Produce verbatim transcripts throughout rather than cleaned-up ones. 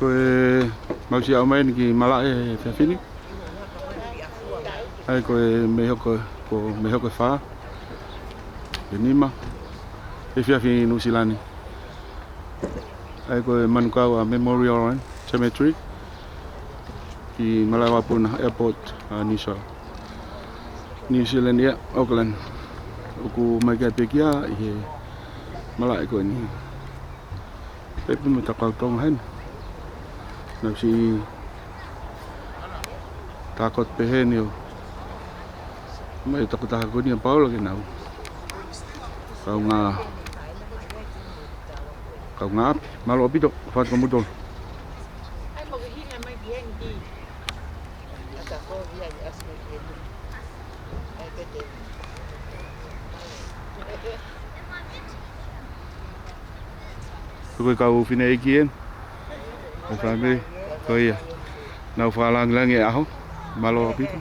Ko e mau siʻi aʻu mai eni ki malaʻe he efiafi ni. ʻA ia ko e mei hoko, ko e mei hoko e fā, e nima, he efiafi Nuʻu Sila ni. ʻA ia ko e Manukau ʻa Memorial Cemetery ki Malaʻevapuna Airport, ʻa New Zealand. New Zealand, ʻia, Auckland. ʻOku ʻomai ki ai pekia ʻi he malaʻe ko eni. Pea pē mo e takau Tonga heni. Nau siʻi tākoto pē heni ʻo mai tokotaha ko eni ʻa Paula ke nau kaungā, kaungā ʻapi. Mālō ʻaupito, fatu ka mutolu. Ko e kau fineʻeiki eni, ko e fāmili, ko ia. Nau fakalāngilangi e ʻaho, mālō ʻaupito.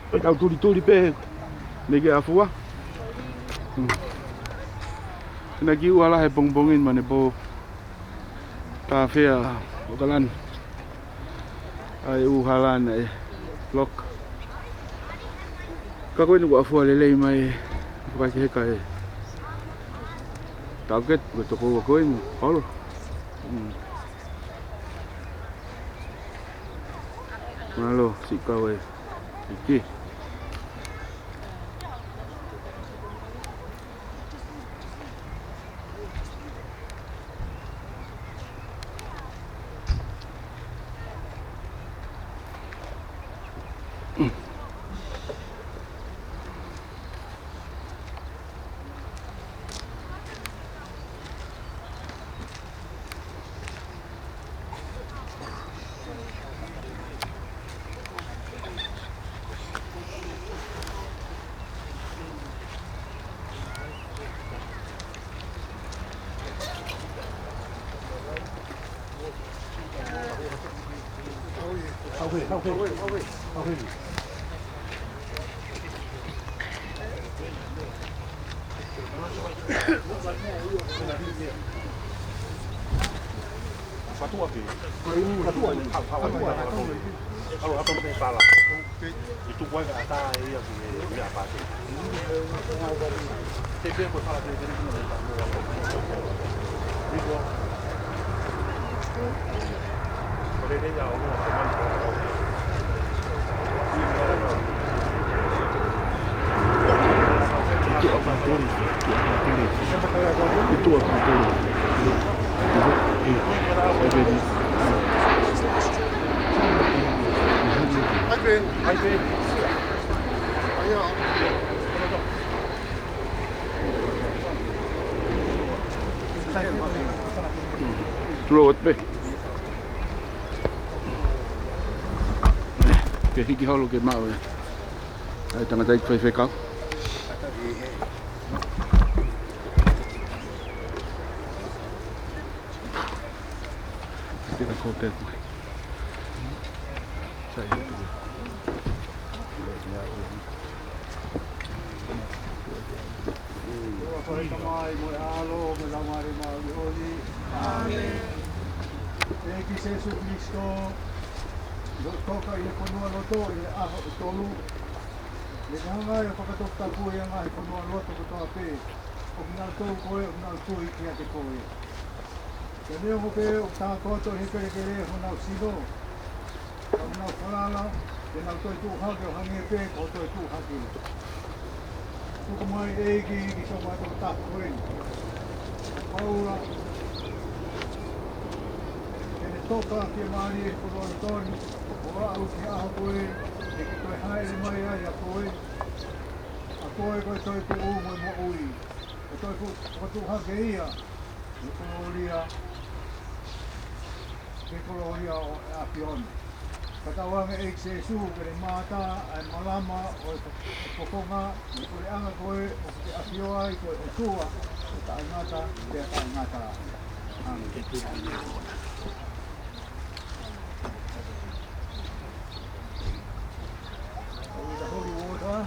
Ko e kau tulituli pē mei ke afua. Hmm. Ena ki ua lahi he pongipongi ni, mane pō tāfea ʻo kalani. ʻA e ʻū hala naʻe loka. Ka ko eni kuo afua lelei mai, kuo ke heka e taʻokete, ko e tokoua ko eni, Paula. Mm. Mālō, siʻi kau e ʻEiki. Tulo atu pē. Ke hiki holo ke maʻu e ʻa e tangataʻeiki faifekau. Ke ka kōpē mai. Sai atu. Ko e ʻOtua ko e Tamai, mo e ʻAlo, mo e Laumālie Māʻoniʻoni. ʻĀmeni. ʻEiki Sēsū Kilisitō, ʻi hoʻo toka ʻi he fonualoto ʻi he ʻaho ʻe tolu, ke ke hanga ʻe fakatoputapu ʻi he ngaahi fonualoto kotoa pē ʻoku nau tui koe, ʻoku nau tui kiate koe. Pea neongo pē ʻoku tākoto ʻi he kelekele honau sino, ka ʻoku nau falala ke nau toe tuʻu hake ʻo hangē pē ko hoʻo toe tuʻu hake. Tuku mai ʻEiki ki siʻomai tokotaha ko eni, Paula, ke ne toka fiemālie he fonualoto ni, ʻo aʻu ki he ʻaho ko ē te ke toe hāʻele mai ai ʻa koe, ʻa koe ko e toetuʻu mo e moʻui, ʻo toe fu-, fokotuʻu hake ia ʻi he kolōlia, ʻi he kolōlia ʻo e ʻAfiona. Fakatauange ʻEiki Sīsū ke ne mātā ʻa e malama ʻo e fo-, fofonga, ʻi he puleʻanga ko ē ʻoku ke ʻafio ai, ko e ʻOtua ʻo taʻengata pea taʻengata. ʻĀmeni. With the holy water.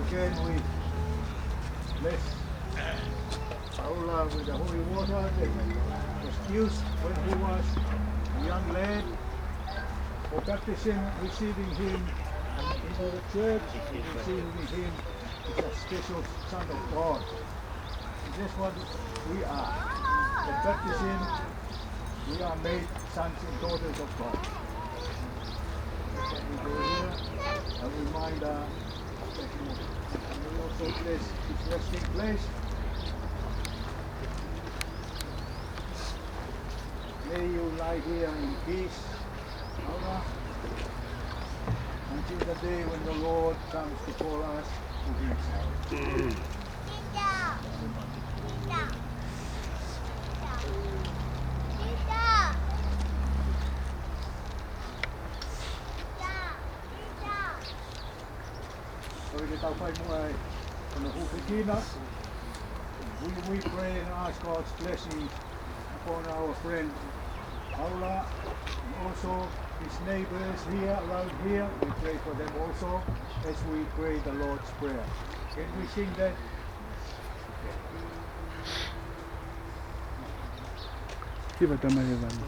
Again, we bless Paula with the holy water that was used when he was a young lad for baptism, receiving him into the church, receiving him as a special son of God. And that's what we are. At baptism, we are made sons and daughters of God. That's what we do here. A reminder that you, and we also bless this resting place. May you lie here in peace, Paula, until the day when the Lord comes to call us to himself. Ko ia ke tau fai muʻa ai hono hūfekina. We, we pray and ask God's blessing upon our friend Paula, and also his neighbors here, around here. We pray for them also as we pray the Lord's Prayer. Can we sing that? Kiva Tamai ʻi hēvani.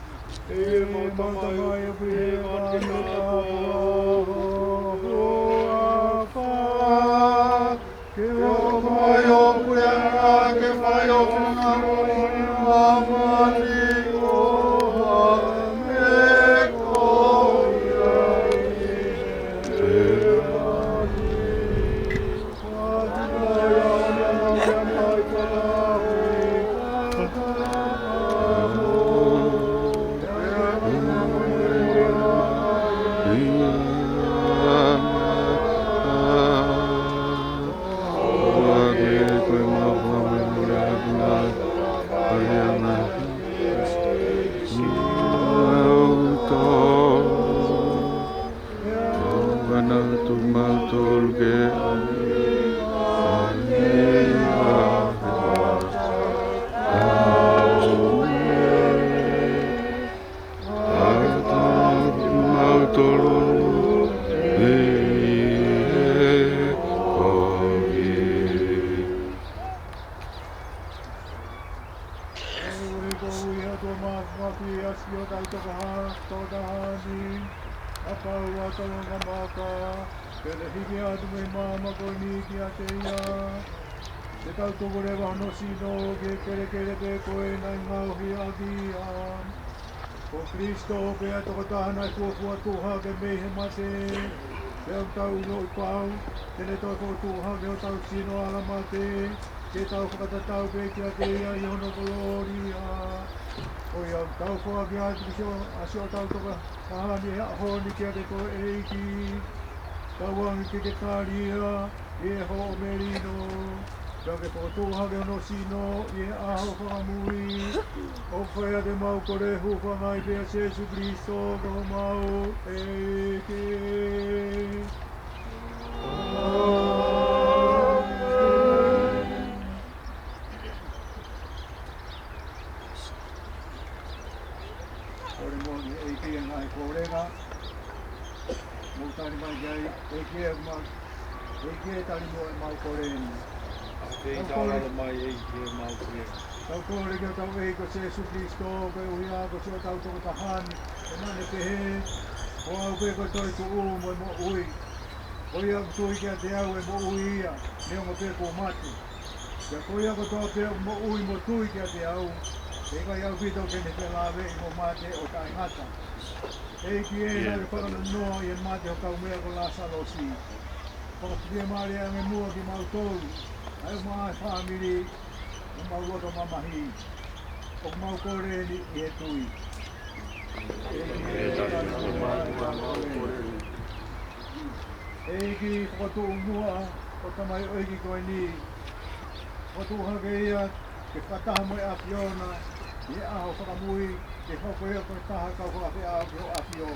ʻEmau Tamai ʻoku ʻi hēvani, ke tau huafa, ke hoko mai ho puleʻanga, ke fai ho finangalo ʻi māmani, ʻo hangē ko ia ʻi hēvani. ʻOku ʻamanaki kimautolu ke ʻalu ʻi he ʻaho ʻe tolu. ʻAlu kimautolu ʻi he kovi. ʻOku ou ʻoatu ʻa e māfimafi ʻa siʻotau tokotaha, tokotaha ni, ʻa Paula Talongamaka, ke ne hiki atu mei he maama ko eni kiate ia. Ke tau tuku leva hono sino ki he kelekele pē ko ē naʻe ngaohi ʻaki ia. Ko Kalaisi pē ʻa e tokotaha naʻe fuofua tuʻu hake mei he mate, pea ʻoku tau ʻiloʻi pau te ne toe fokotuʻu hake hotau sino ʻa e mate, ke tau fakatatau pē kiate ia ʻi hono kolōlia. Ko ia ʻoku tau foaki atu siʻo-, ʻa siʻotau tokotaha ni he ʻaho ni kiate koe ʻEiki. Tauange ke ke tali ia ʻi hoʻo melino, pea ke fokotuʻu hake hono sino ʻi he ʻaho fakamui. ʻOku fai ʻemau kole hūfanga ai pē ʻia Sīsū Kalaisi ko homau ʻEiki. ʻĀmeni. Kole muʻa ki he ʻEiki ʻa e ngaahi kole, mou tali mai ki ai. ʻEiki ē, ma-, ʻEiki ē, tali muʻa ʻemau kole ni. Tau kole mai ʻEiki ʻemau Fakamoʻui. Tau kole ki hotau ʻEiki ko Sīsū Kalaisi, koeʻuhi ko siʻotau tokotaha ni, ʻe naʻa ne pehē, ko au pē ko e toetuʻu mo e moʻui. Ko ia ʻoku tui kiate au ʻe moʻui ia, neongo pē kuo mate. Pea ko ia kotoa pē ʻoku moʻui mo tui kiate au, ʻe ʻikai ʻaupito ke ne felāveʻi mo mate ʻo taʻengata. ʻEiki ē, naʻa ke fakanoa ʻi he mate ho kaumeʻa ko Lāsalosi. Fakafiemālie ange muʻa kimautolu, ʻa e ʻū fāmili, ʻoku mau loto mamahi. ʻOku mau kole ni ʻi he tui. ʻEiki, fokotuʻu muʻa ʻo tamaioʻeiki ko eni. Fokotuʻu hake ia ke fakataha mo e ʻAfiona ʻi he ʻaho fakamui, ke hoko ia ko e taha kau fakafeʻao ki ho ʻAfio.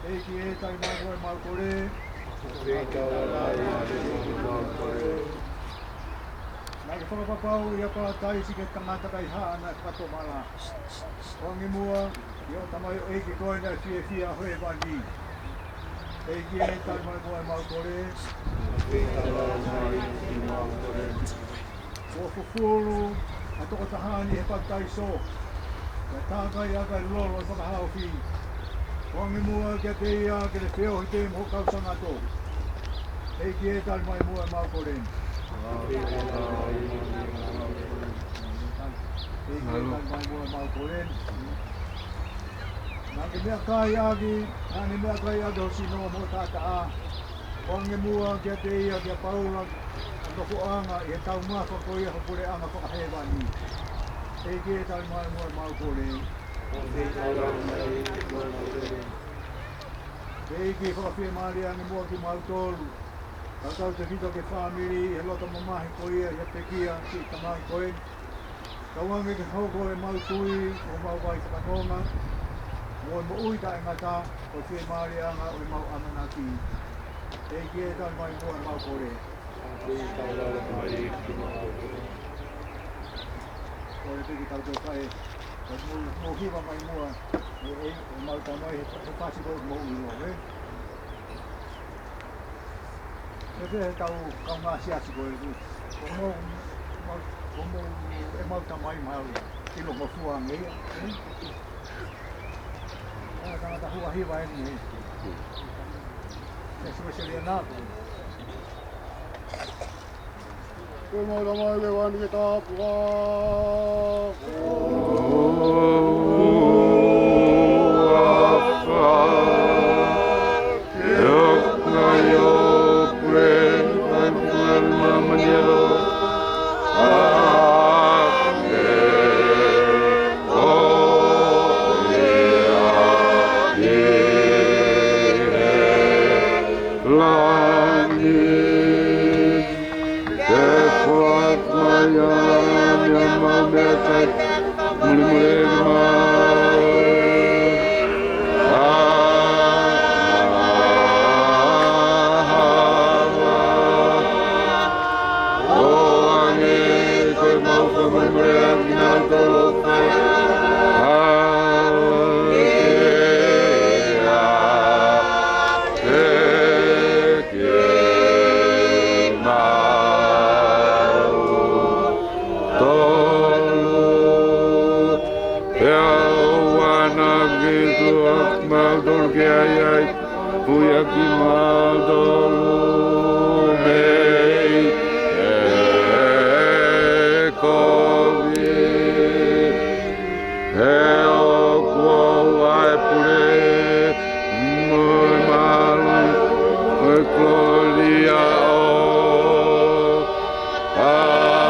ʻEiki ē, tali mai muʻa ʻemau kole. Naʻa ke fakapapauʻi ʻa Palataisi ki he tangata kaihaʻa naʻe fakatomala. ʻOange muʻa ki hoʻo tamaioʻeiki ko ē ʻa e fiefia ʻo hēvani. ʻEiki ē, tali mai muʻa ʻemau kole. Kuo fufulu ʻa e tokotaha ni ʻi he papitaiso, pea tākai ʻaki ʻa e lolo ʻo e fakahaofi. ʻOange muʻa kiate ia ke ne feohi pē mo ho kau sangato. ʻEiki ē, tali mai muʻa ʻemau kole. ʻEiki ē, tali mai muʻa ʻemau kole. Naʻa ke meʻakai ʻaki, naʻa ne meʻakai ʻaki ho sino mo ho taʻataʻa. ʻOange muʻa kiate ia, kia Paula, ʻa e nofoʻanga ʻi he taumafa ko ia ho puleʻanga fakahēvani. ʻEiki ē, tali mai muʻa ʻemau kole. ʻEiki, fakafiemālie ange muʻa kimautolu, kau tautefito ki he fāmili ʻi he loto mamahi ko ia ʻi he pekia siʻi tamai ko ē. Tauange ke hoko ʻemau tui ko homau vai fakanonga, mo e moʻui taʻengata, ko e fiemālie ange ʻo ʻemau ʻamanaki. ʻEiki ē, tali mai muʻa ʻemau kole. Kole pē ke tau toe fai, ka mou, mou hiva mai muʻa, ʻe, ʻe, ʻemau tamai he, he fasi ko ē mou ʻilo, ē? Pea pehē ʻetau kaungā siasi ko ē, ko mou, mou, ko mou, ʻemau tamai mau ʻilo ngofua ange ia, ē? ʻA e tangata huahiva eni, ē? Sio, sio, sio, lia nā. Ko e mau tamai leva ni ke tāpuhā. Langi, ke fakamaʻa mai ʻemau meʻakai, mulimuli ʻemau ʻaho. ʻOange ko ʻemau fakamolemole ʻakinautolu ʻoku fai ʻa e ʻaʻahi kimautolu, pea ʻoua naʻa ke tuku kimautolu ki he ʻahiʻahi, ka ke ui ʻa kimautolu mei he kovi. He ʻoku ʻoʻou ʻa e pule, mo e mālohi, mo e kolōlia ʻo taʻengata.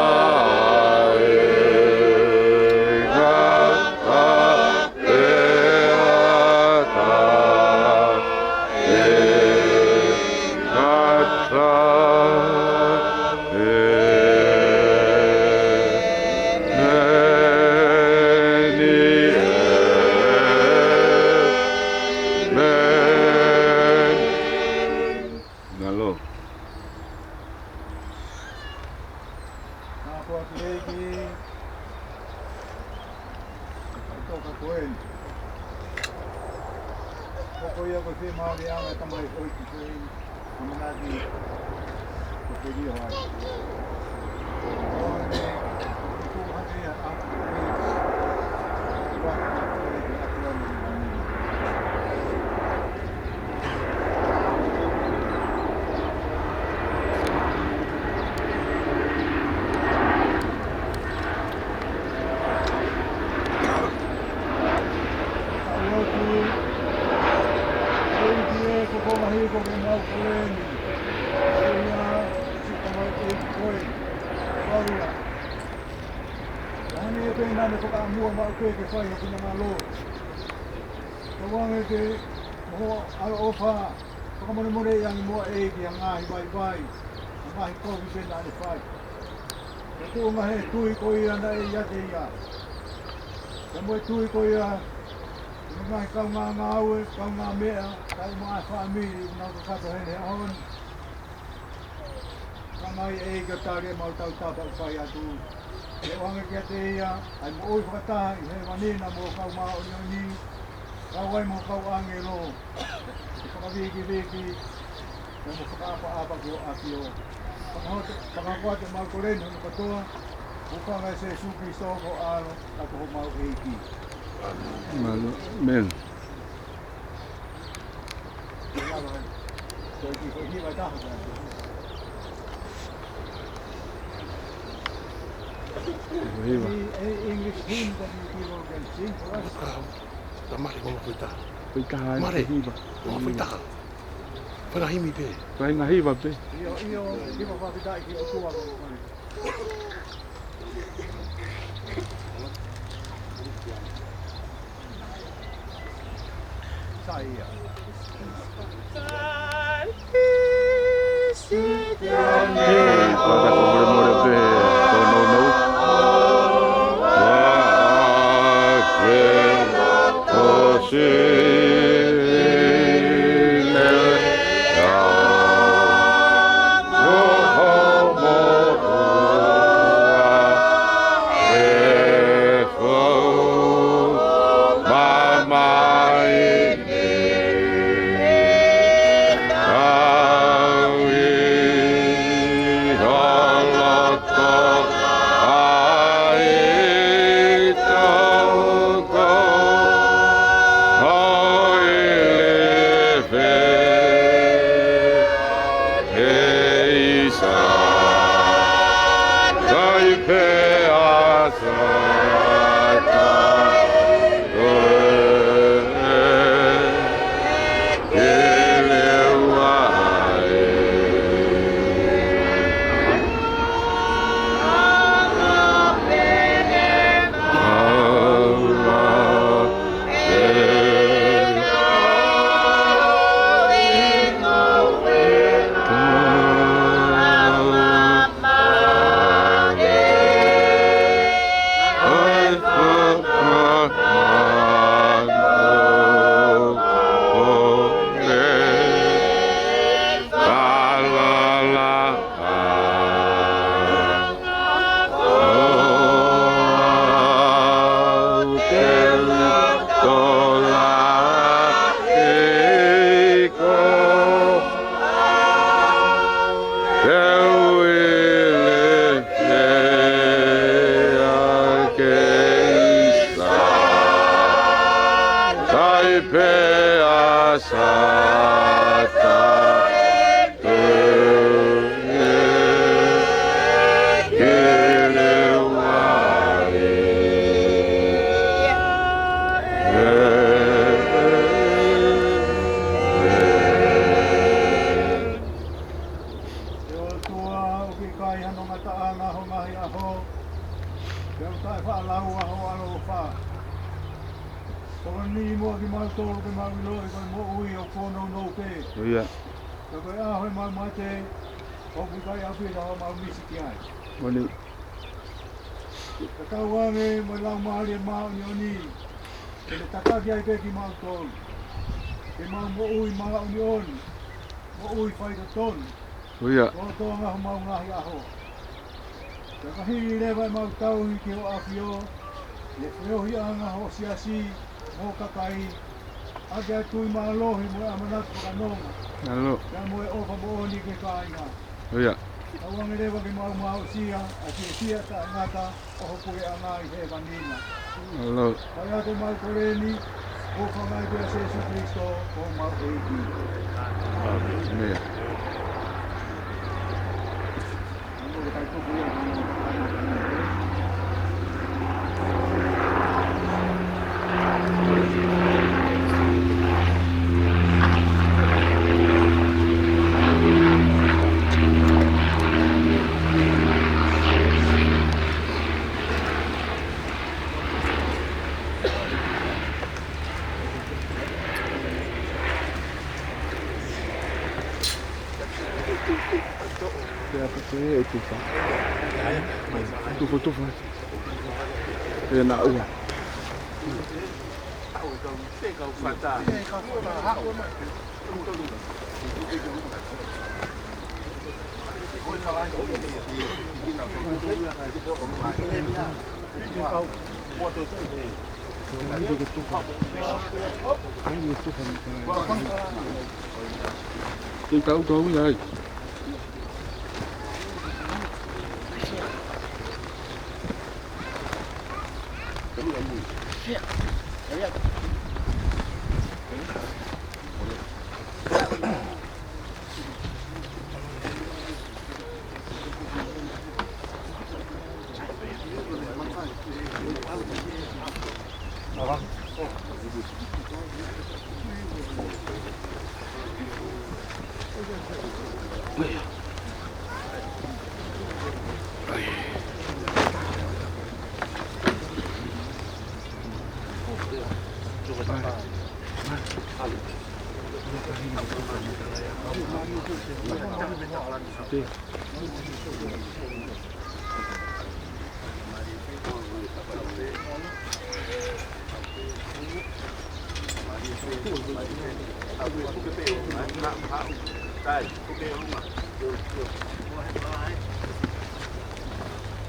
Mālō. Nā ko ʻeku ʻEiki, ʻa e toka ko eni. Ko ia ko e fiemālie ange ʻa e tamaioʻeiki ko eni, ʻamanaki ko e kelio ai. ʻOku ou ʻoatu, ʻEiki ē, ko hoku ngaahi hiko ke mau koleni. Ko ia, siʻi tamaiki ʻeiki ko ē, Paula. Naʻa ne pehē naʻa ne fakaʻamua maʻu pē ke fai hoku finangalo. Tauange ke mo hoʻo ʻaloʻofa fakamolemoleʻi ange muʻa ʻEiki ʻa e ngaahi vaivai, ʻa e ngaahi kovi pē naʻa ne fai. Ko e tuʻunga he tui ko ia naʻe ʻiate ia. Pea mo e tui ko ia, ʻi he ngaahi kaungā ngāue, kaungā meʻa, kae ʻumaʻā e fāmili, ʻoku nau kakato heni he ʻaho ni. Ka ngai ʻEiki ʻo tali ʻemau tautapa ʻoku fai atu. Ke ʻoange kiate ia ʻa e moʻui fakataha ʻi hēvani mo ho kau māʻoniʻoni, kau ai mo ho kau ʻāngelo, ke fakavikiviki, pea mo fakaʻapaʻapa ki ho ʻAfio. Fakahoto, fakahoko atu ʻemau koleni hono kātoa, ʻi he huafa ʻo Sēsū Kilisitō ko ho ʻAlo, ka ko homau ʻEiki. Mālō. ʻĒmeni. Hiva. Any, any English hymn that you people can sing for us? Ah, tamale, ngaahi foʻi taha. Foʻi taha, Mare, hiva. Ngaahi foʻi taha. Fai ngaahi himi pē. Fai ngaahi hiva pē. ʻIo, ʻio, hiva fakafetaʻi ki he ʻOtua. Sai ia. Pata ko molemole pē, ko nounou. Wa ke ko sine. ʻE ʻOtua, ʻoku ʻikai hano ngataʻanga ho ngaahi ʻaho, pea ʻoku taʻefaʻalaua ho ʻaloʻofa. Tokoni muʻa kimautolu ke mau ʻiloʻi ko e moʻui ʻoku nounou pē. ʻIo. Pea ko e ʻaho ʻemau mate, ʻoku ʻikai ʻaupito haʻamau misi ki ai. Moʻoni. Pea tauange mo e Laumālie Māʻoniʻoni, ke ne tataki ai pē kimautolu, ke mau moʻui māʻoniʻoni, moʻui faitotonu, ʻIo. Lolotonga homau ngaahi ʻaho. Pea ka hili leva ʻemau tauhi ki ho ʻAfio, ʻi he feohiʻanga ho siasi mo e kakai, ʻaki ʻa e tui mālohi mo e ʻamanaki fakanonga. Mālō. Pea mo e ʻofa moʻoni ki he kāinga. ʻIo. Tauange leva ke mau aʻusia ʻa e fiefia taʻengata ʻo ho puleʻanga ʻi hēvani na. Mālō. Fai atu ʻemau kole ni, ʻi he huafa pē ʻo Sīsū Kalaisi ko homau ʻEiki. ʻĒmeni. Pea ka ke e tufa. Tufa, tufa. E na ua. Tau tau ia ai.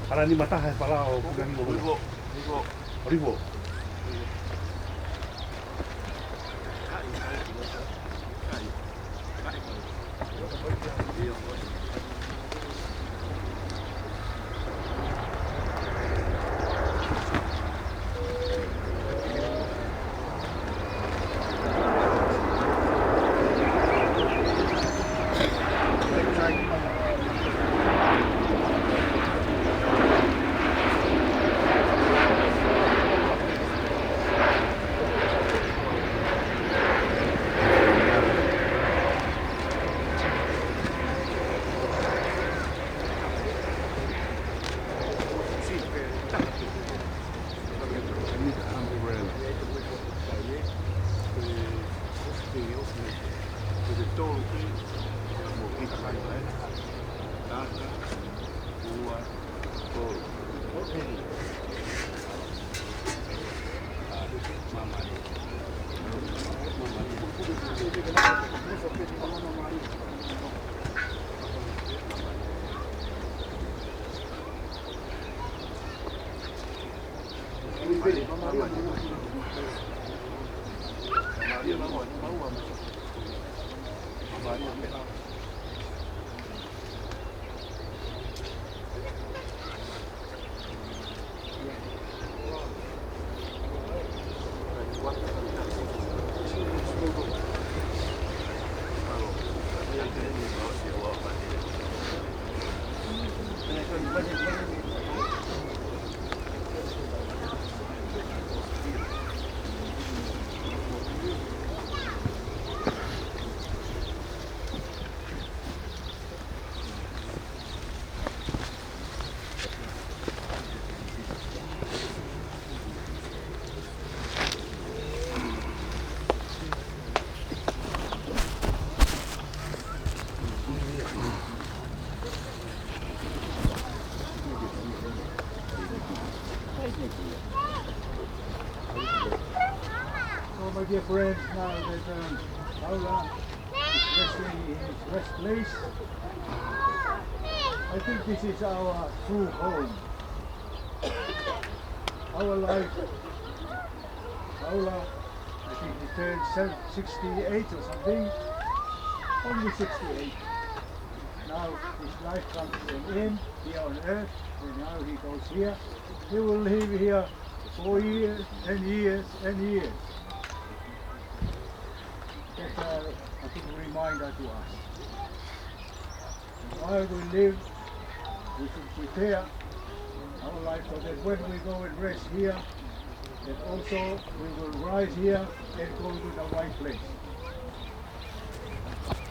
Hala ni mataha e pala o Pukani mo Olivo. Olivo. So, my dear friends, now that, um, Paula is resting in his rest place, I think this is our true home. Our life, Paula, I think he turned sev-, sixty-eight or something. Only sixty-eight. Now His life comes to an end here on earth, and now he goes here. He will live here for years and years and years. That's a, a good reminder to us. While we live, we should prepare our life so that when we go and rest here, that also we will rise here and go to the right place.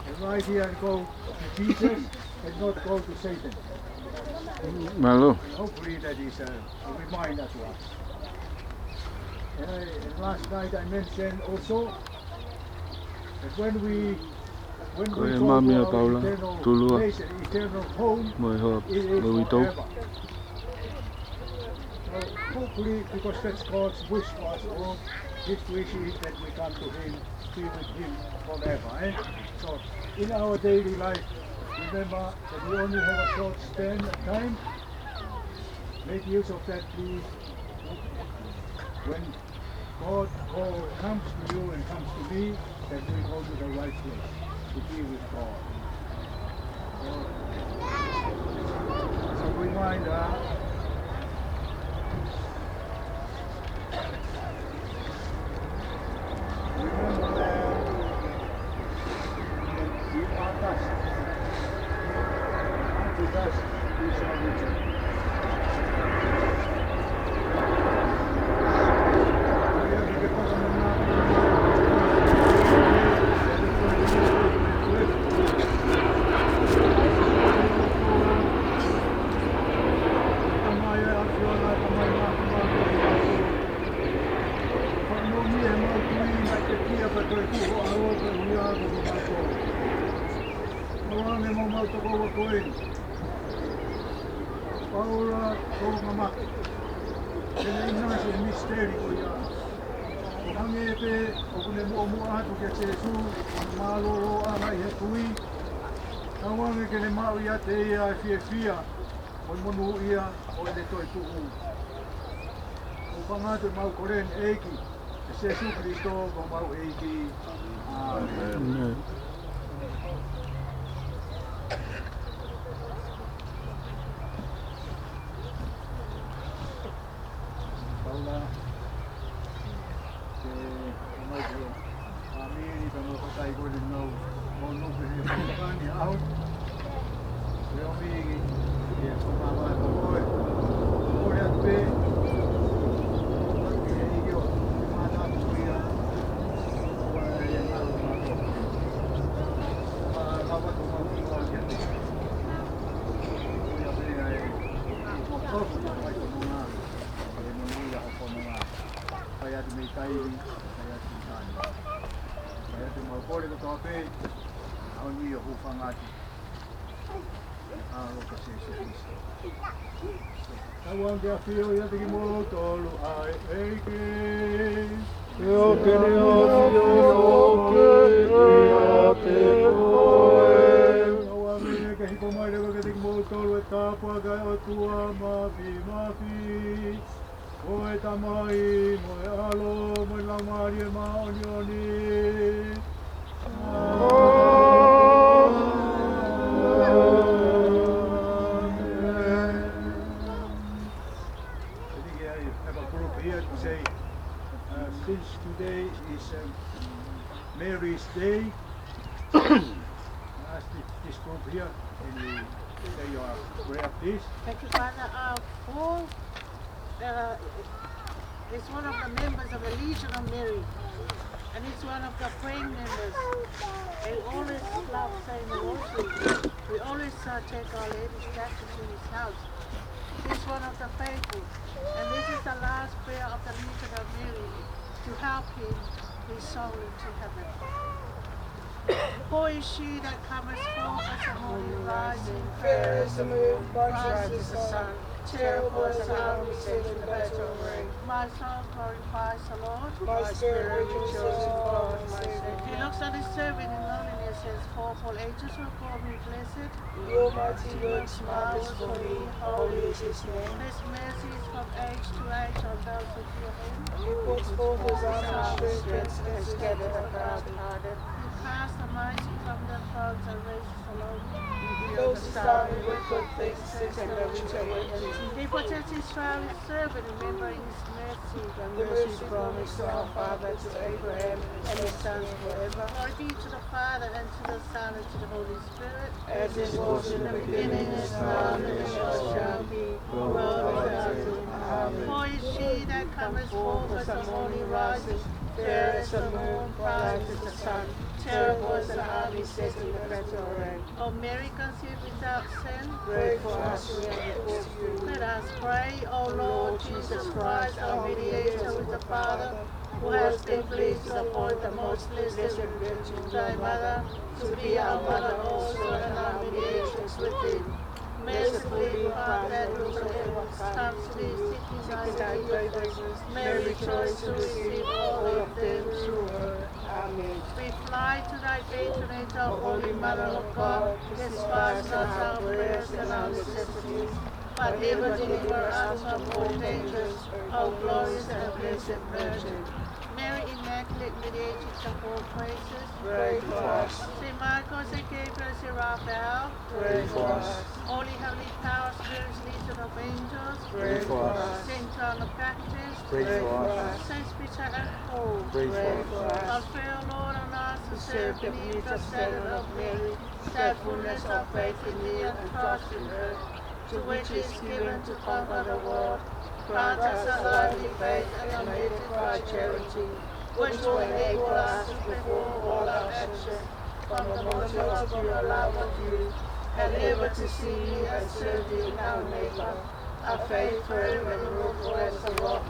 And rise here and go to Jesus and not go to Satan. Mālō. And hopefully that is a, a reminder to us. And, I, and last night I mentioned also that when we, when Ko we e go mami to ʻa our Paula, eternal Tulua, place and eternal home, mo e hoa, it is mo e uitou. Forever. So hopefully, because that's God's wish for us all, His wish is that we come to Him, be with Him forever. Eh? So in our daily life, remember that we only have a short span of time. Make use of that, please. When God call comes to you and comes to me, that we go to the right place to be with God. So, so we mind, uh, remember that, that we are dust. Unto dust we shall return. Fakamoʻoni e mau kui mai te kia ka toe kuo ʻalu ka ui ʻa ko ko mātou. Mau ange mo mau tokoua ko eni. Paula Tongamaki. Ke ne ʻinasi e misiteli ko ia. Hangē pē ʻoku ne muʻomuʻa atu kia Sīsū, mālōlōʻanga ʻi he kui. Tauange ke ne maʻu ʻiate ia e fiefia, mo e monūʻia, ʻo ʻene toetuʻu. ʻOku hūfanga atu ʻemau kole ni ʻEiki, ʻia Sīsū Kalaisi ko homau ʻEiki. ʻĀmeni. ʻĀmeni. Paula, ke ʻomai ki he fāmili pea mo e kakai ko eni ʻoku nau ʻi he fakaʻaho ni. Ke ʻomi ki he fakaʻaho ko ē. Kole atu pē. Ke ʻi ai ʻo mātā ko ia. Ko e ngalo mātou. Pea lava ko mau ki ua ki ate. Ko ia pē ai. Ko tōku mai ko nunga. Ke monūʻia ho fononga. Fai atu mei taimi, fai atu mei taimi. Fai atu mau kole kotoa pē, ʻa eni ʻoku hūfanga atu. ʻAlo kia Sīsū Kalaisi. Tauange ke ʻafio ʻiate kimoutolu ʻa e ʻEiki. ʻIo ke ne ʻafio foki ʻiate koe. Tauange ke hiko mai leva kiate kimoutolu e tāpuaki ʻa e ʻOtua Māfimafi. Ko e Tamai, mo e ʻAlo, mo e Laumālie Māʻoniʻoni. ʻĀmeni. I think I have a group here to say, uh, since today is, um, Mary's Day, ask thi-, this group here, can you say your prayer, please? Thank you, Father. Uh, Paul, uh, is one of the members of the Legion of Mary, and he's one of the praying members. He always loves saying the Rosary. We always, uh, take Our Lady statue to his house. He's one of the faithful, and this is the last prayer of the Legion of Mary to help him, his soul into heaven. Holy she that cometh forth as the morning rising, fair as the moon, bright as the sun, terrible as the army sent in battle array. My soul glorifies the Lord. My spirit rejoices in God my Saviour. He looks on his servant in lowliness, henceforth all ages will call me blessed. Your mighty works marvellous for me, holy is his name. His mercy is from age to age on those who fear him. He puts forth his arm and strengthens them. He gathers the proud-hearted. He casts the mighty from their thrones and raises the lowly. He Fills his heart with good things, and the rich await him. He protects Israel, his servant, remembering his mercy. The mercy promised to our father, to Abraham and his sons forever. Glory be to the Father, and to the Son, and to the Holy Spirit. As it was in the beginning, is now, and ever shall be, world without end. Amen. For is she that cometh forth as the morning rises, fair as the moon, bright as the sun, terrible as an army set in a battle array. O Mary conceived without sin. Pray for us who are in the cause of you. Let us pray. O Lord Jesus Christ, our mediator with the Father, who has been pleased to appoint the most blessed Virgin, thy mother, to be our mother also and our mediatrix with thee. Mercifully grant that whosoever comes to thee seeking thy favors may rejoice to receive all of them through her. Amen. We fly to thy patronage, O Holy Mother of God. Despise not our prayers and our necessities, but ever deliver us from all dangers, O glorious and blessed Virgin. Mary Immaculate, mediatrix of all graces, pray for us. Saint Michael, Saint Gabriel, Saint Raphael, pray for us. All the heavenly powers, spirits, legion of angels, pray for us. Saint John the Baptist, pray for us. Saints Peter and Paul, pray for us. Our fair Lord and Master, who serve beneath the standard of Mary, set fullness of faith in thee and trust in her, to which is given to conquer the world, grant us a lively faith and a unified charity, which will enable us to perform all our actions from the motive of pure love of you, and ever to see and serve thee in our neighbor, a faith firm and immovable as the rock,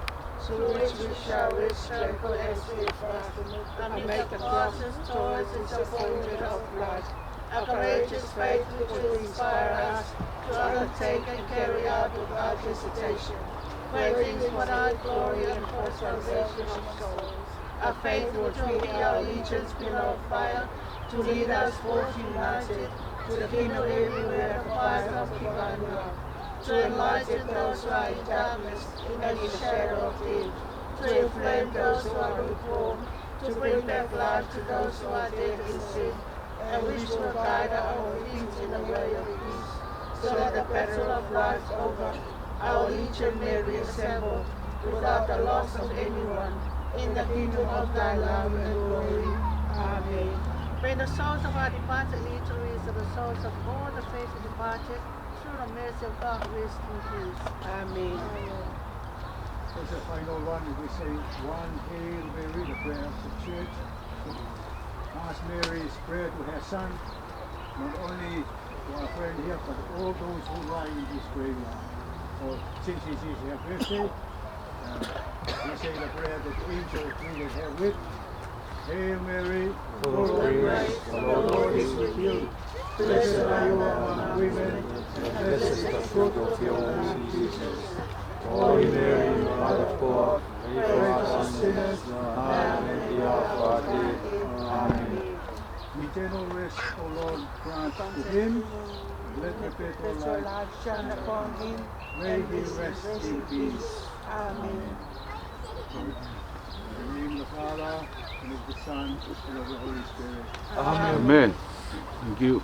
through which we shall reach tranquil and steadfast, amid the crosses, toils, disappointment of life, a courageous faith which will inspire us to undertake and carry out without hesitation great things for thy glory and for salvation of souls. A faith which will be our legion's pillar of fire, to lead us forth united to the kingdom everywhere the fire of divine love, to enlighten those who are in darkness and in shadow of death, to inflame those who are lukewarm, to bring back life to those who are dead in sin, and which will guide our feet in the way of peace, so that the battle of life over, our legion may reassemble without the loss of anyone in the kingdom of thy love and glory. Amen. May the souls of our departed lead to the souls of all the faithful departed, through the mercy of God, rest in peace. Amen. As a final one, we say one Hail Mary, the prayer of the church. Ask Mary's prayer to her son, not only to our friend here, but all those who lie in this graveyard. So, since it is her birthday, uh, we say the prayer that the angel greeted her with. Hail Mary, full of grace, the Lord is with thee. Blessed are you among women, and blessed is the fruit of your womb, Jesus. Holy Mary, Mother of God, pray for us sinners, now and at the hour of our death. Amen. Eternal rest, O Lord, grant to him. Let perpetual light shine upon him. May he rest in peace. Amen. In the name of the Father, and of the Son, and of the Holy Spirit. Amen. Thank you.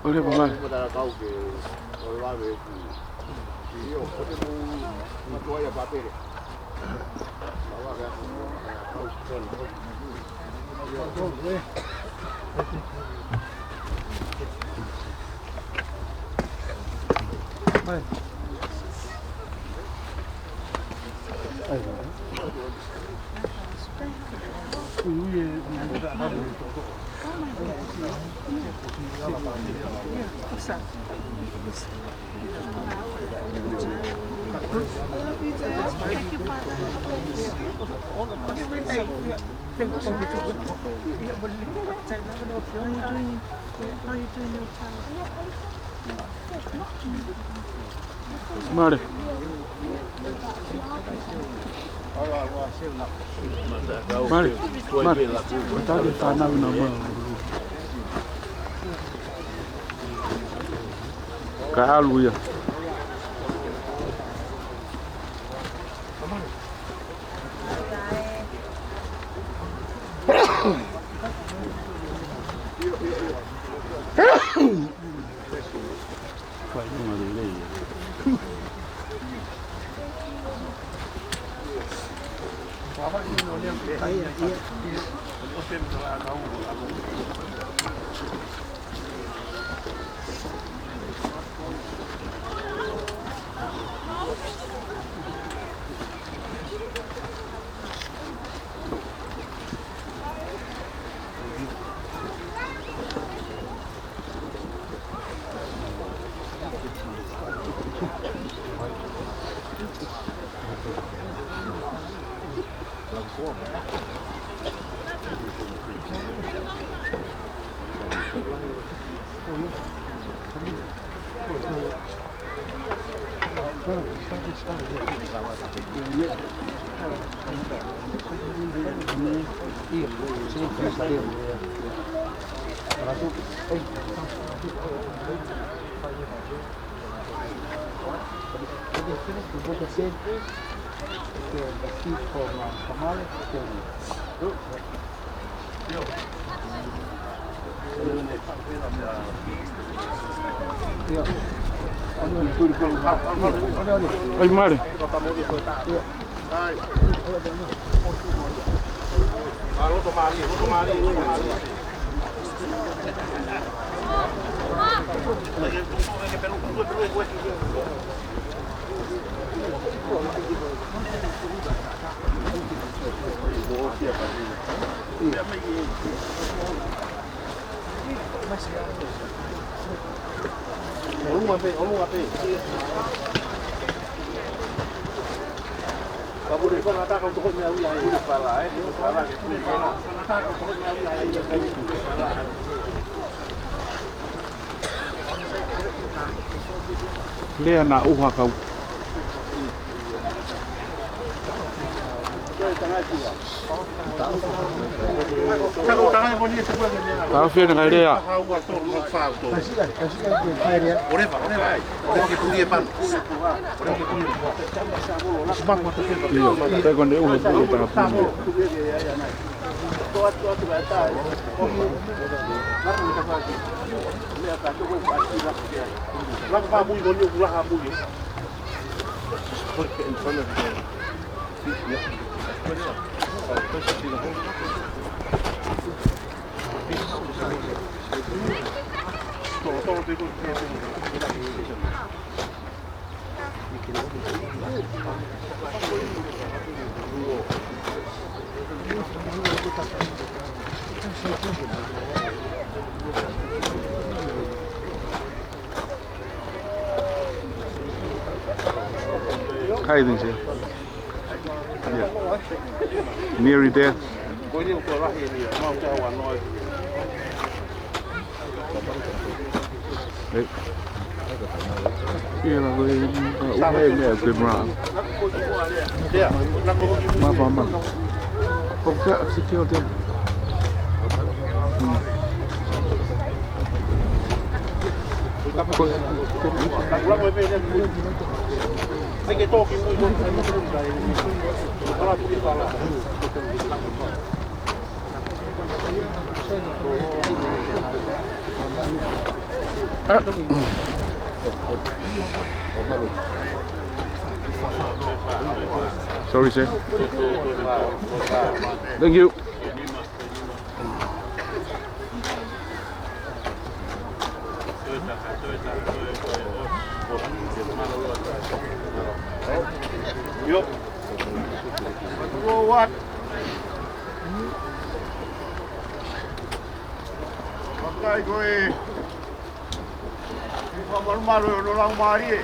ʻOleva mai. Mālō. Mālō. Mālō. Mālō. Mālō. Ka ʻalu ia. ʻAi mare. Lea naʻa ʻuha kau. Taʻofi ʻena kai lea. ʻIo, pea ko ʻene ʻuha pule tangapuni. How you think, sir? Yeah. Nearly there. Hey. Yeah, like, uh, okay, yeah, good, bro. Mapa, mapa. Ko ka, si ke o te. Sorry, sir. Thank you. Yo. What? Makai ko e fakamālō ʻo e Laumālie.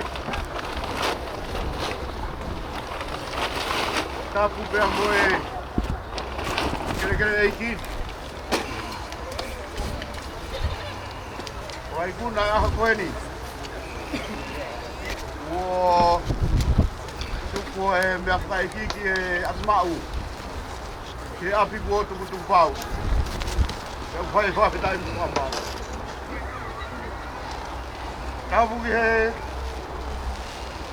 Tapu pea mo e kelekele ʻeiki. ʻOku ʻi ai kuo nau ʻaho ko eni. ʻO tuku e meʻa fakaʻeiki ki he ʻapi maʻu. Ki he ʻapi kuo tukutuku pau. Pea ʻoku fai fakafetaʻi mo e fakamālō. Tapu ki he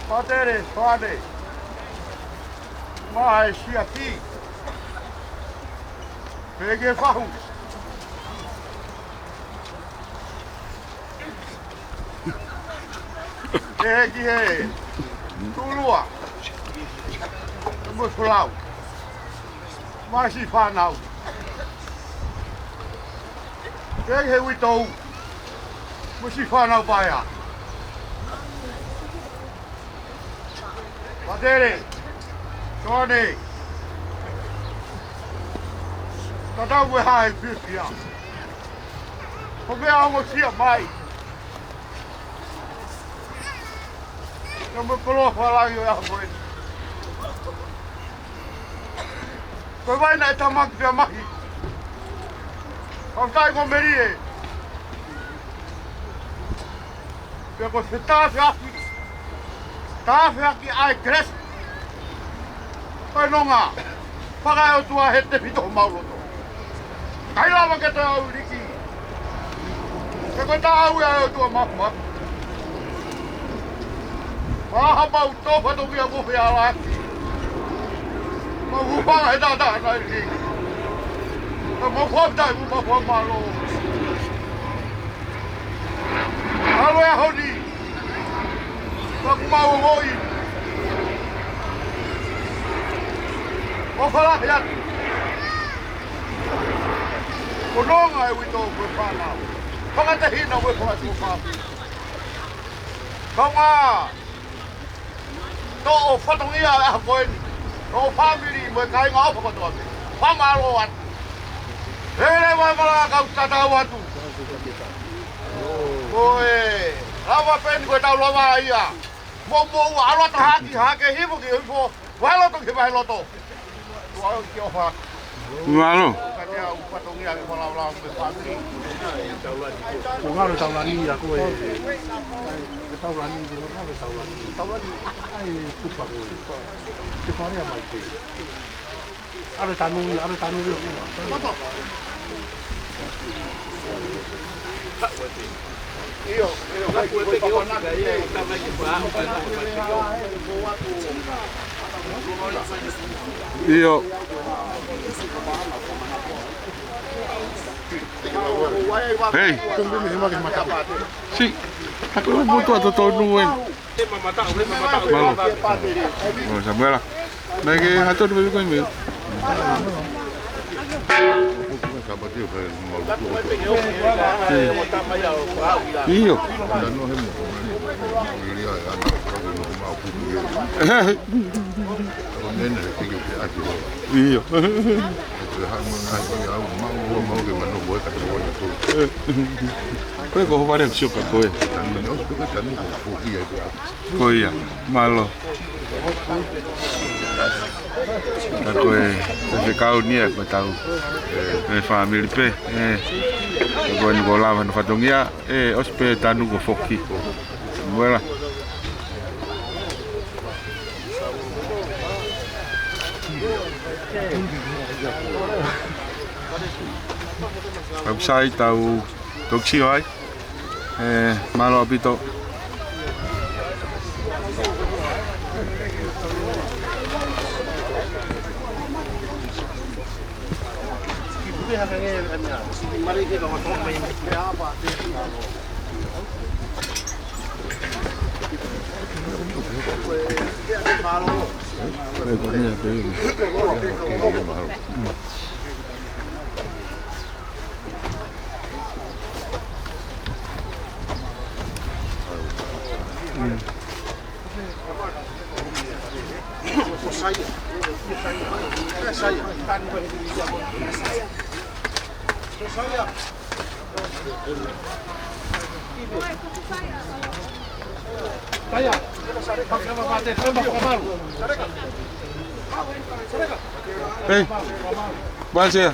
pātele, fānau. Mo e siasi. Pehē ki he fahu. Pehē ki he tulua. Mo e folau. Mo e siʻi fānau. Pehē ki he uitou. Mo e siʻi fānau paea. Patele, Tone, tatau mo e hā e fiefia. Ko e meʻa ʻoku ongosia mai. Ka mo e koloa fakalangi ʻo e ʻaho ko eni. Ko e vai naʻe tamaki pea mahi. Ka ʻoku ʻikai ko e melie. Pea ko e fetafeaki, tafeaki ʻa e kelesi. Ko e nonga, fakaʻotua he tefito homau loto. ʻIkai lava ke toe ʻauliki. He ko e taʻau ia ʻa e ʻOtua Māfimafi. Maha mau tō fatongia mo fea laki. Mau hūfanga he taʻataʻa naʻe liki. Ka mau fakafetaʻi mo mau fakamālō. ʻAlu e ʻaho ni. Ka ʻoku mau ongoʻi. ʻOfa lahi atu. Ko e nonga e uitou mo e fānau. Fakatehina mo e fakatuʻa. Kaungā toʻo fatongia ʻo e ʻaho ko eni. Toʻo fāmili mo e kāinga ʻofa kotoa pē. Fakamālō atu. Hele vai malanga kau tatau atu. Ko e lava pē eni ko e tau lava ia. Mo, mo ua ʻalu atu hake, hake hifo ki hifo. Vahe loto ki vahe loto. Ua ʻalu ki ʻofa. Mālō. Ka te au fatongia ke falaulau mo e fāmili. Ko ngalo taulani ia ko e. Taulani, ko ngalo taulani. Taulani. Ai, kupa ko e. Te farea mai te. ʻAlu e tanu ia, ʻalu e tanu ia. ʻIo, ʻio. Hei. Siʻi, taku mo tua totonu eni. Mālō. Mālō, Samuela. Mai ke hato tu ko mai. ʻIo. ʻIo. Ko e ko ho vale sio ka ko e. Ko ia, mālō. Ka ko e, ko e fekau ni ia ko e tau. E fāmili pē. E, ko eni ko lava no fatongia. E, ʻosi pē tanu ko foki. Muela. Tau sai tau toki sio ai. E, mālō ʻaupito. Hei, Basia.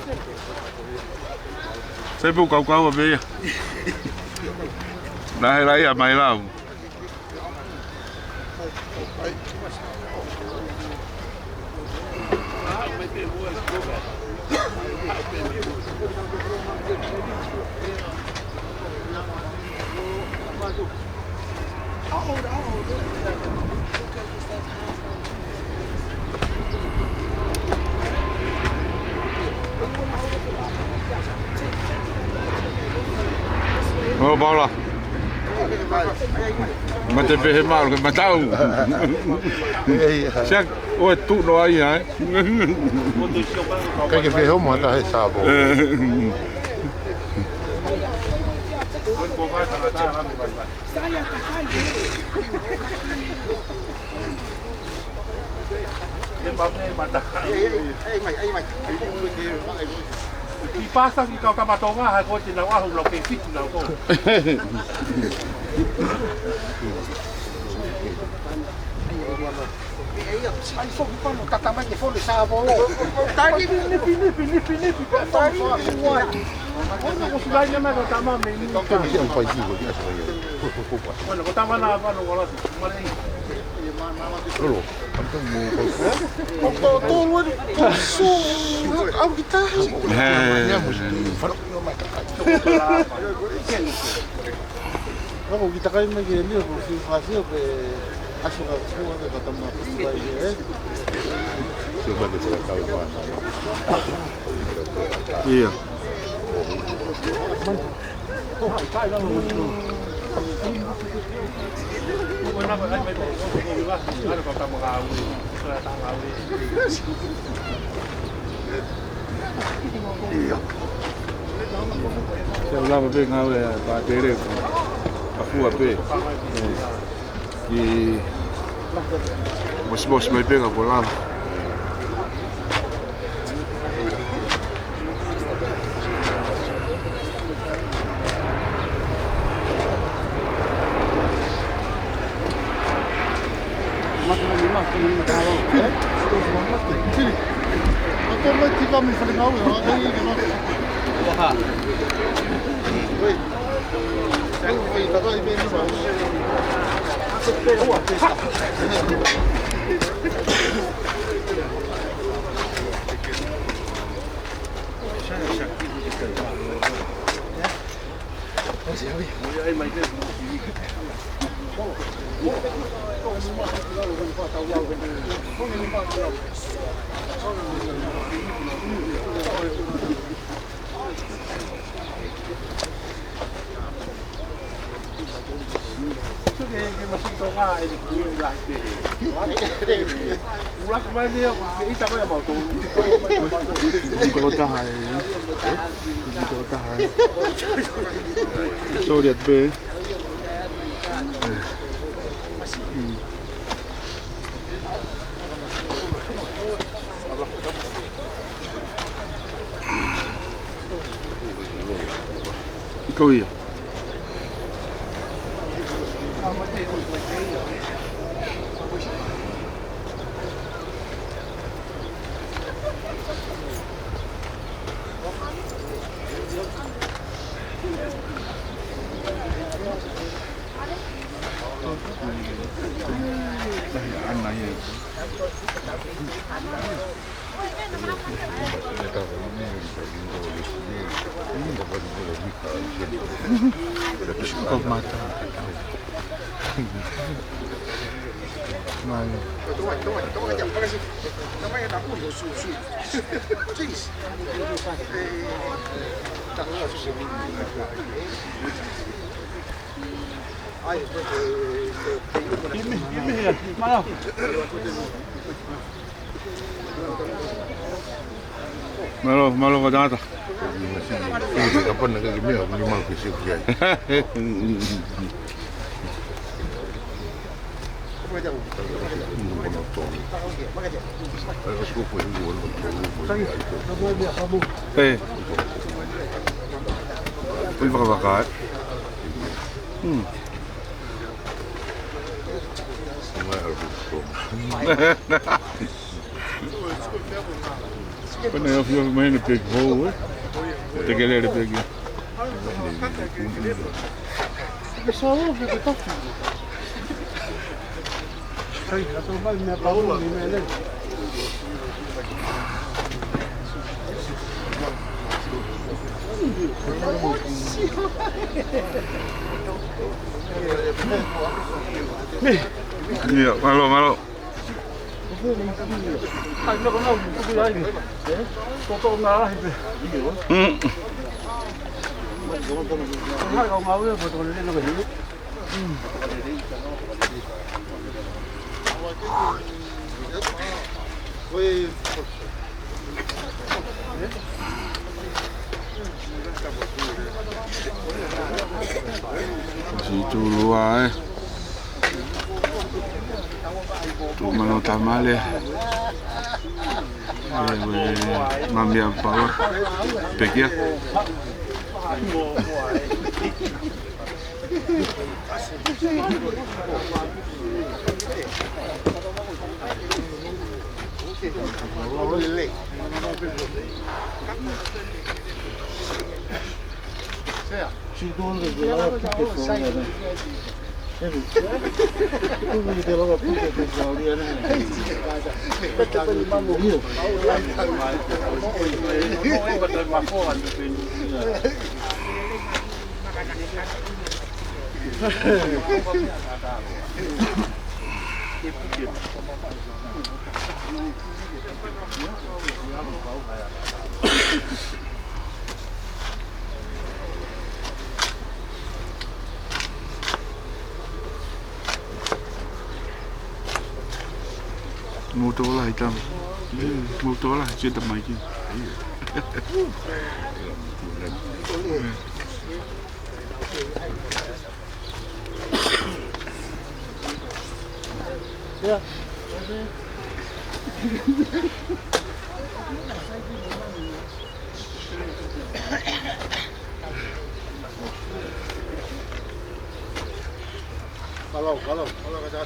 Sai pē ʻoku kaukau pē ia. Naʻe lahi ia mai lau. Mālō Paula. Mate pē he malu ke matau. Siak, ʻoe tuʻu noa ia, ē? Kai ke pehē mo ata he sāpo. I pasa ki kau tama Tonga, hai ko te nau ahu lau ke fitu lau ko. Ai, foki pano, tata mai ke fole sāpo. Tani, nipi, nipi, nipi, nipi, nipi, tani, nipi, nipi. Ona ko sulai na mai ko tama me ni. Kau tama si ang pai si ko ki asa ya. Ona ko tama na pano ko la. Mare. Olo. Ko tolu eni, ko su, au ki tahi. Ako ki takai mai ke ni, ko si fasi o pe asu ka fua ke ka tama fua, ē? Ia. Ia. Ke lava pē ngāue ʻa e pātele, ka fua pē. Ē. Ki mosimosi mai pē ka ko lava. Sorry, at be. Ko ia. Mālō, mālō ka tangata. Ka pana ka ke mea, ni mau ke siu ki ai. Ē. Ui, vakavaka, ē. Hmm. Ko ena ia fia mai na big hole, ē? Te ke lele big ia. Ke sa o ke ke tafi. Kai, ka tau mai mea pau ni mea lele. Ia, mālō, mālō. Mm. Siʻi tūlua ē. Tuʻu mano tamale. Ē, ē, mami a pau. Pekia. Mou tō lahi tam. Mou tō lahi, sio tamaiki. Kalau, kalau, kalau kata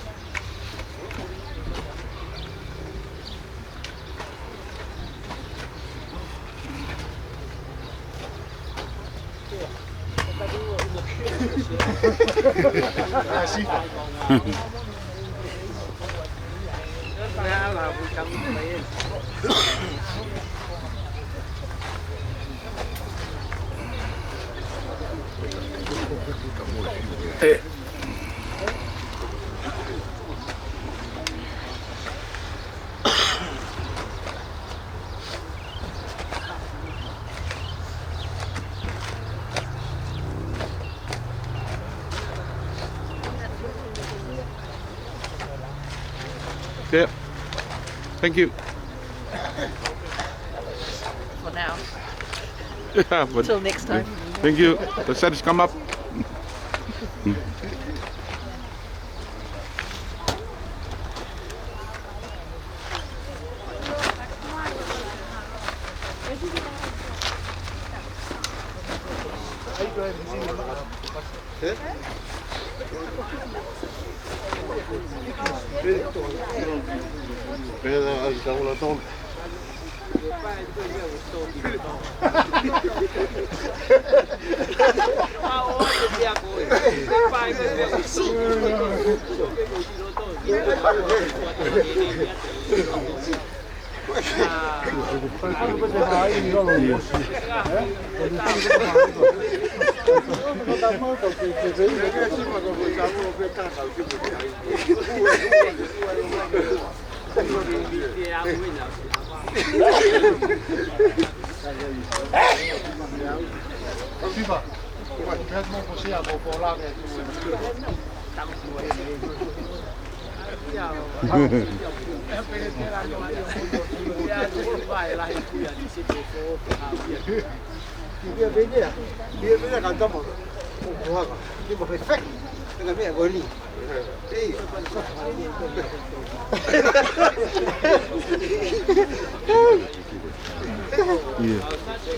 Yeah. Thank you. For now. Yeah, but till next time. Thank you. The sun has come up. Ia.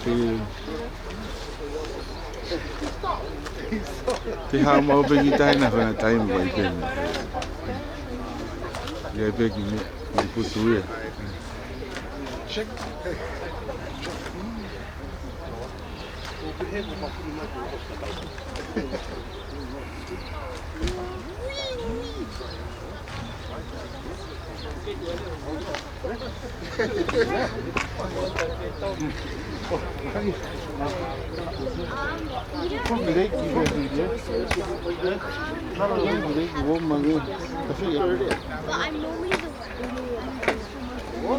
Ia. Te hau mau pē ki taina fana taimi vai pē. Ia pē ki me, ki putu ia. Well, I'm normally the one. Mm.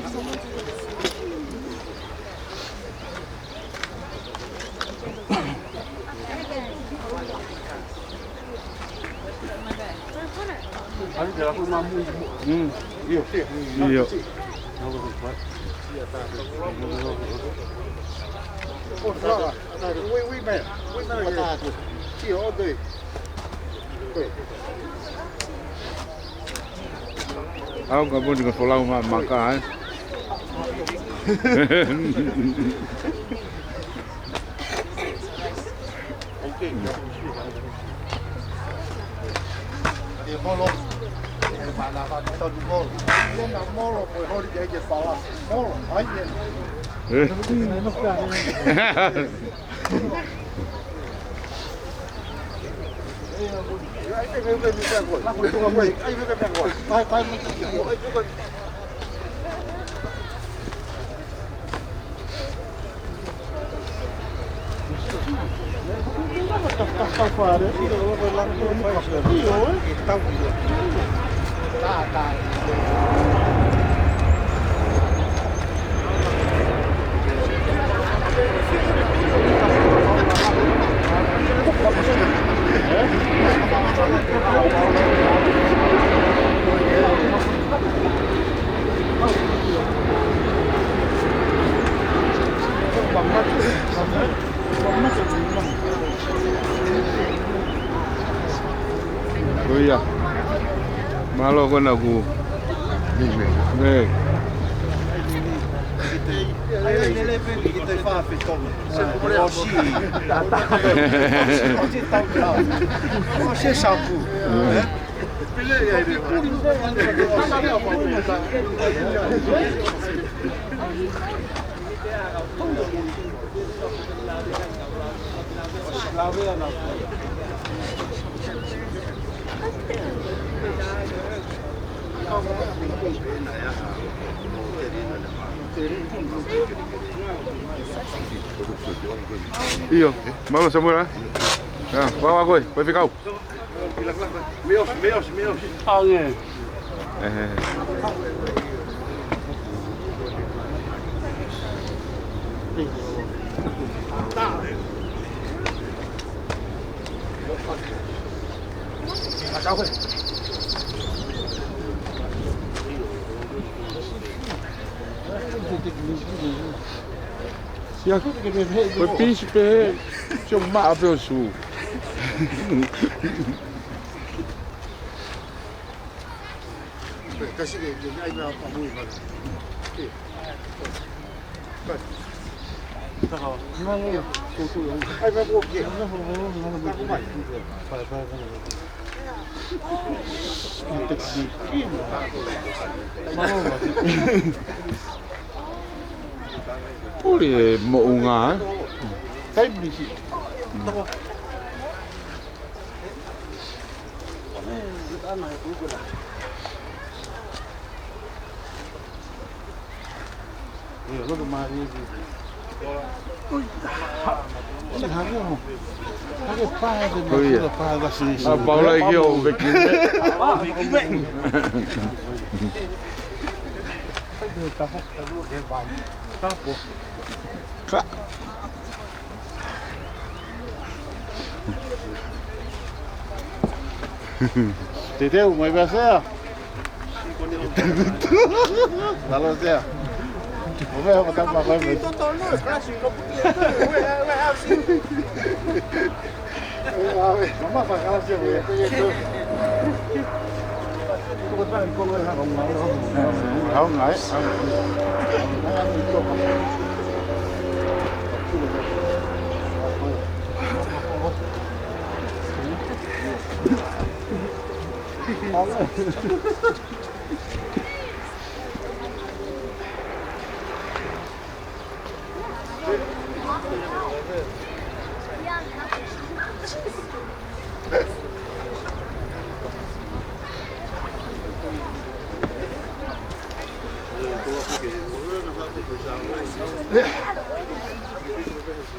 ʻIo. ʻIo. We, we met. We met again. ʻIo, all day. ʻAu ka puni ka folau ma maka, eh? Ko ia. Mālō ko ena ku. Nei. ʻIo, mālō Samuela. ʻIo, ua ua koe, koe fekau. Meos, meos, meos. Ange. Eh. Ia, ko e pisi pē, sio maʻa pē ʻo sū. Kasi ke, ke ai na pa mui mana. Ai na ko ke. Puli e moʻunga, eh? Taimi ni si. Ui. Hake pae te makula pae vasi. A paula i ki o veki. Tapo. Tapo. Ka. Te teu mai pea sea. Lalo sea. O me hapa tapa mai mai.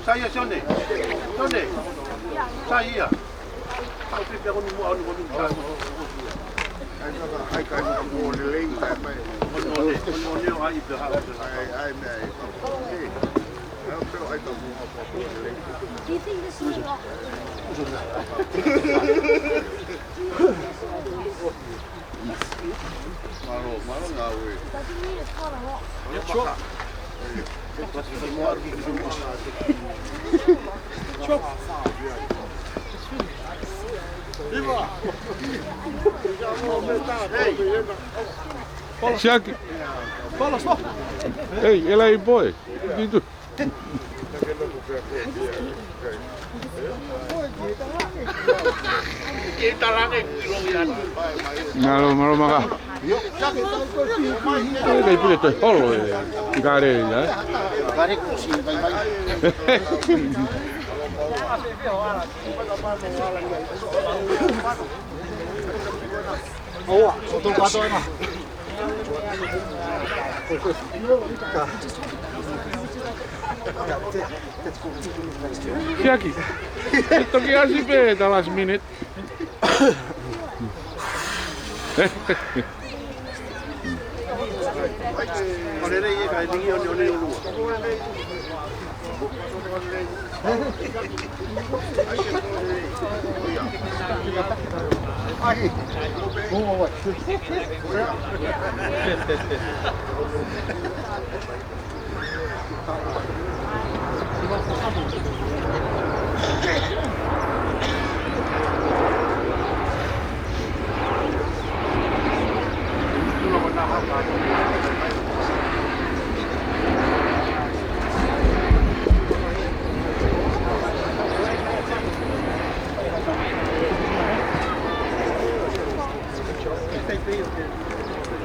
Sai ia, Sione. Sione. Sai ia. Kau pipi ako ni mo, ako ni mo, sai. Do you think this is off? Mālō, mālō ngāue. Doesn't mean it's not a lot. Siaki. Hey, L A boy. What do you do? Mālō, mālō, maka. Ē, kai pule toi holo, ē. Kare, ē. Siaki. Toki ʻasi pē the last minute.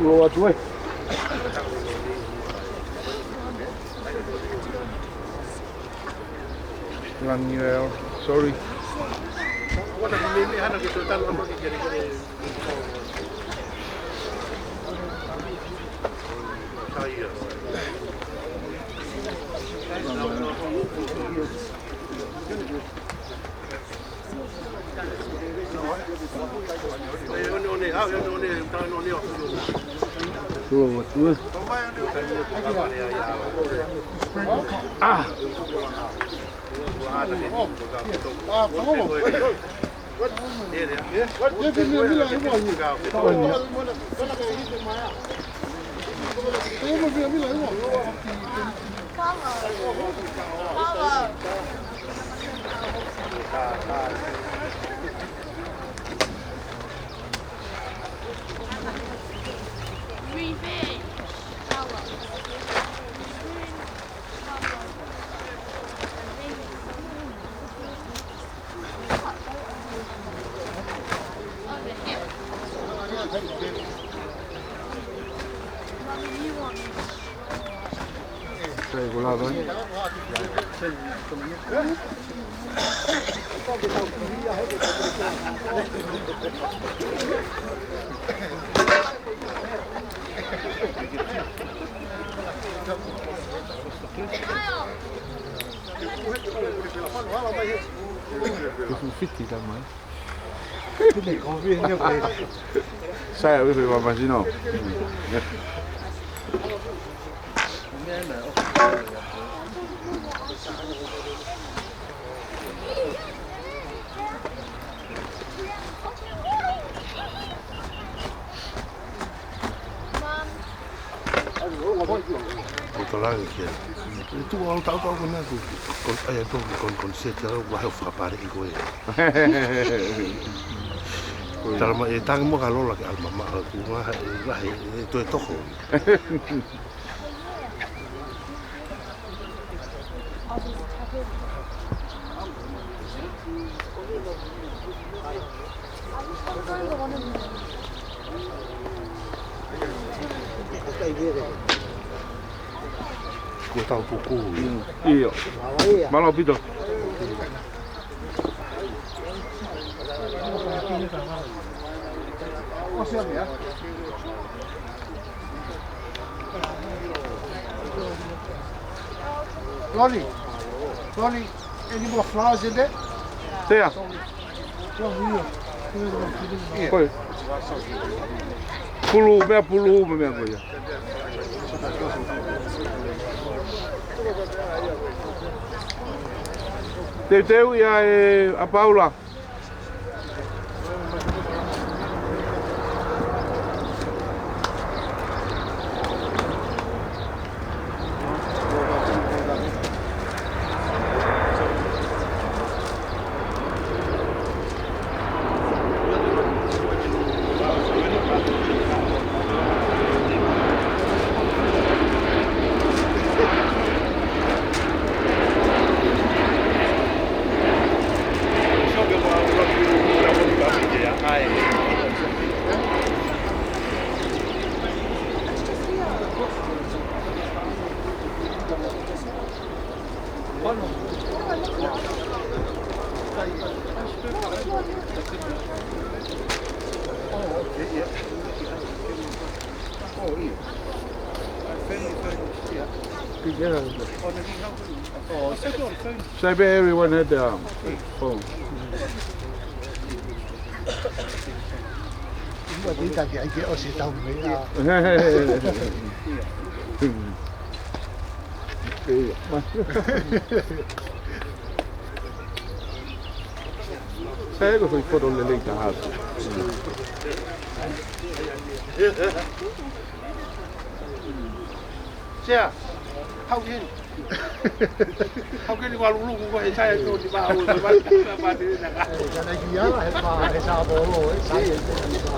Tulo atu ē. Laniel, sorry. Tulo atu ē. Ah. Fiti tā mai. Sai, a wiki wa masino. Ko Tolangi kia. Ko e tuʻu au tau tau ko ena ko, ko, ai, ko, ko, ko, ko, se te au, ua he fakapare i ko ē. Tala mai, e tangi mo ka lola ke ala mama, ko nga, e, e, e, toe toko. Ko e tau puku. Mm. ʻIo. Mālō ʻaupito. Ronnie, Ronnie, any more flowers in there? There. Sorry. Well, here. Here. Koi. Pulu, meʻa pulu, meʻa ko ia. Teuteu ia ʻe ʻa Paula. Oh, yeah. Family, family, yeah. Good girl. Oh, no, he helped me. Oh, so good, family. So I bet everyone had their, um, phone. Ua te taki ai ke ʻosi tau mei a. Sai ko e foʻi foto lelei taha. Sea, hau heni. Hau heni ua luluku ko he sai ko ni ba o ni ba ni na ka. Eh, kana ki ala he pa he sa bolo, eh, sai ko ni ba.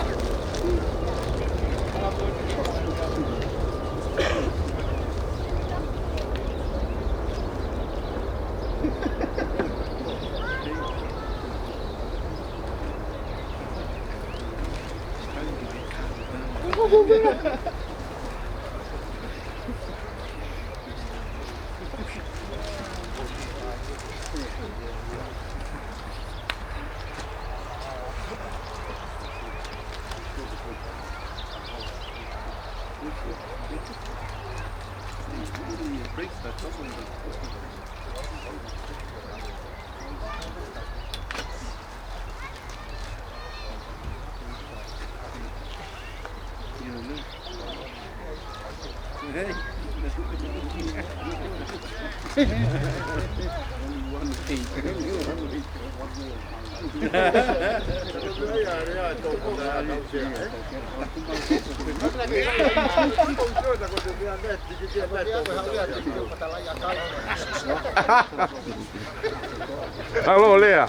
Alo, Lea.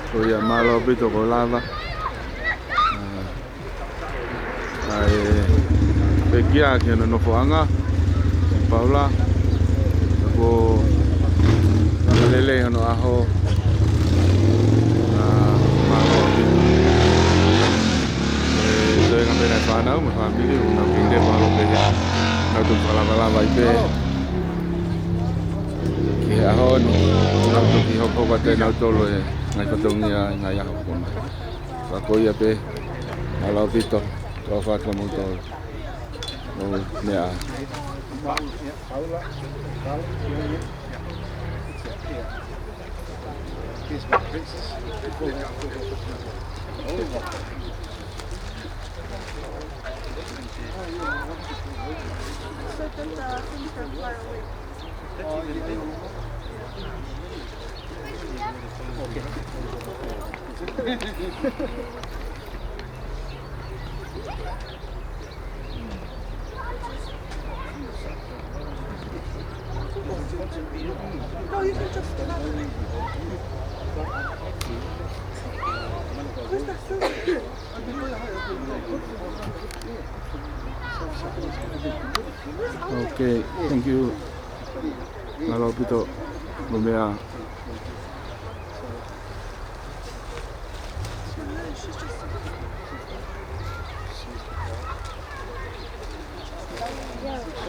Ko ia, mālō ʻaupito ko e lava. ʻA e pekia ki hono nofoʻanga, Paula. Ko e lelei hono ʻaho. ʻA, mālō ʻaupito. ʻE, toe ngā pena e fānau mo e fāmili, ʻoku nau kei lepa ʻalu pē ia. Nau toki fakalavalava ai pē ki he ʻaho ni, nau toki hoko atu ʻe nautolu e ngaahi fatongia, ngaahi ʻaho ko ena. Ka ko ia pē, mālō ʻaupito, tau fatu mo tau. ʻO meʻa. No, you can just cover it. Okay, thank you. Mālō ʻaupito, Lumea.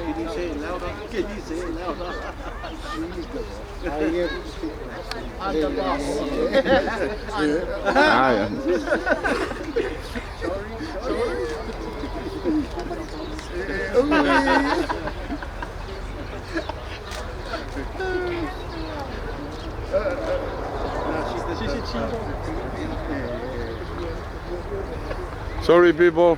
Can you say it louder? Can you say it louder? Sorry, people.